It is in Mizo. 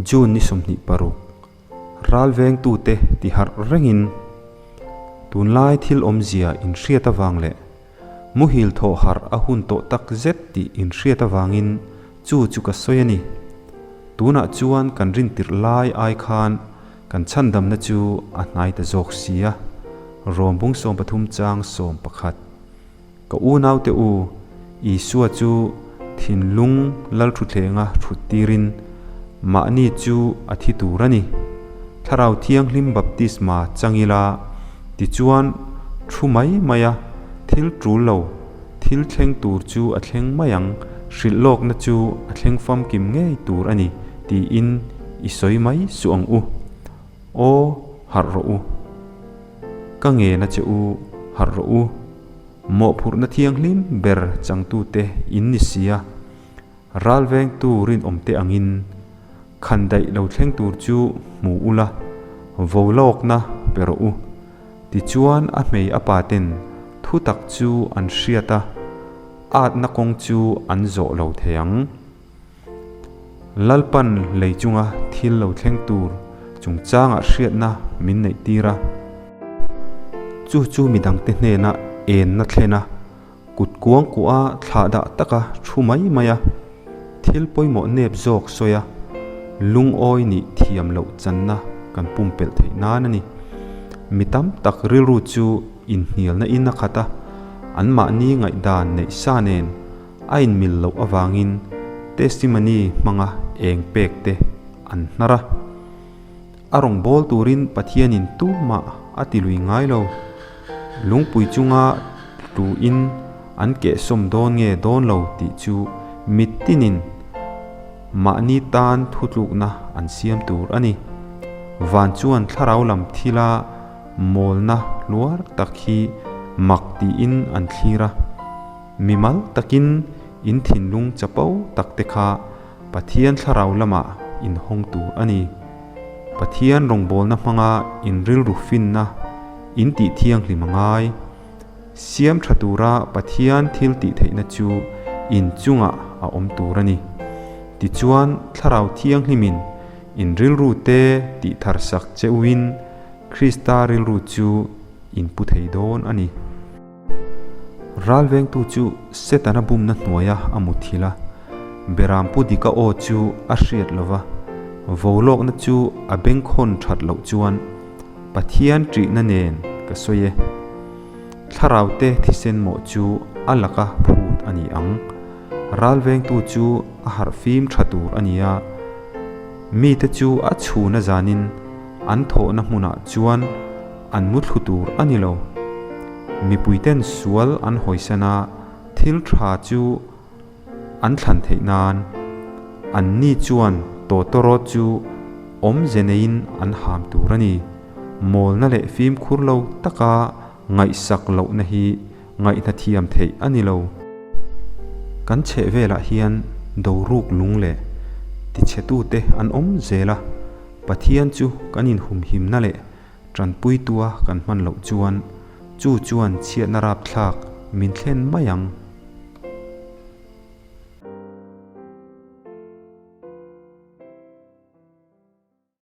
June ni 26, Ral vengtute ti harh rengin tunlai thil awmzia inhriat avang leh muhil thawh harh a hun tawh tak zet tih inhriat avangin chu chu ka sawi a ni. Tunah chuan kan rintirh lai ai khan kan chhandamna chu a hnai ta zawk si a, Rom bung 13 chang 11. Ka unaute u, Isua chu thinlung lalthutthlenga thut tirin mahni chu a thi tur a ni. Thlarau Thianghlim baptisma chang ila, tichuan thu mai maia thil tul lo, thil thleng tur chu a thleng mai ang, hrilh lawkna chu a thleng famkim ngei tur a ni tiin i sawi mai suh ang u. Aw, harh rawh u. Ka ngen a che u, harh rawh u. Mawhphurhna thianghlim ber changtute in ni si a, ral vengtu rinawmte angin khan daih lo thleng tur chu hmu ula, vo lawkna pe rawh u. Tichuan a hmei a paten thu tak chu an hriat a, atna kawng chu an zawh lo thei ang. Lalpan lei chunga thil lo thleng tur chungchangah hriatna min neih tir a. Chu chu midangte hnena enna thlen a, kut kuang kuah a thlah dah taka thu mai mai a, thil pawimawh nep zawk sawi a, lungawi nih thiam loh channa kan pumpelh theih nan a ni. Mi tam tak rilru chu inhnialna in a khat a, anmahni ngaihdan neih sa nen A inmil loh avangin testimony hmanga eng pek te an hnar a. A rawn bawl turin Pathianin tumah a ti lui ngai lo. Lungpui chunga tuin an kehsawm dawn nge dawn lo tih chu mittinin mahni tan thutlukna an siam tur a ni. Van chuan thlarau lam thila mawlna hluar tak hi mak tiin an thlir a. Mimal takin in thinlung chapo tak te kha Pathian thlarau lamah in hawng tur a ni. Pathian rawngbawlna hmanga in rilru finna in tih thianghlim a ngai. Siam tha tura Pathian thil tih theihna chu in chungah a awm tur a ni. Tichuan thlarau thianghlimin in rilru te tih thar sak che uin Krista rilru chu in pu thei dawn a ni. Ral vengtu chu Setana bumna hnuaia a mut thil a, Berampu dika aw chu a hriat lo va, volawkna chu a bengkhawn that loh chuan Pathian ṭihna nen ka sawi e. Thlaraute thisen mawh chu a laka phut a ni ang. Ral vengtu chu a harhfim tha tur a ni a, mite chu a chhuna zanin an thawhna hmunah chuan an muthlu tur a ni lo. Mipuiten sual an hawisan a, thil tha chu an thlan theih nan anni chuan tawtawrawt chu awmze neiin an ham tur a ni. Mawlna leh fimkhur lo taka ngaihsak lohna hi ngaihna thiam theih a ni lo. Kan chheh velah hian doruk lung leh tichhetute an awm zel a, Pathian chu kan inhumhimna leh Tanpuitua kan hman loh chuan chu chuan chhiatna rapthlak min thlen mai ang.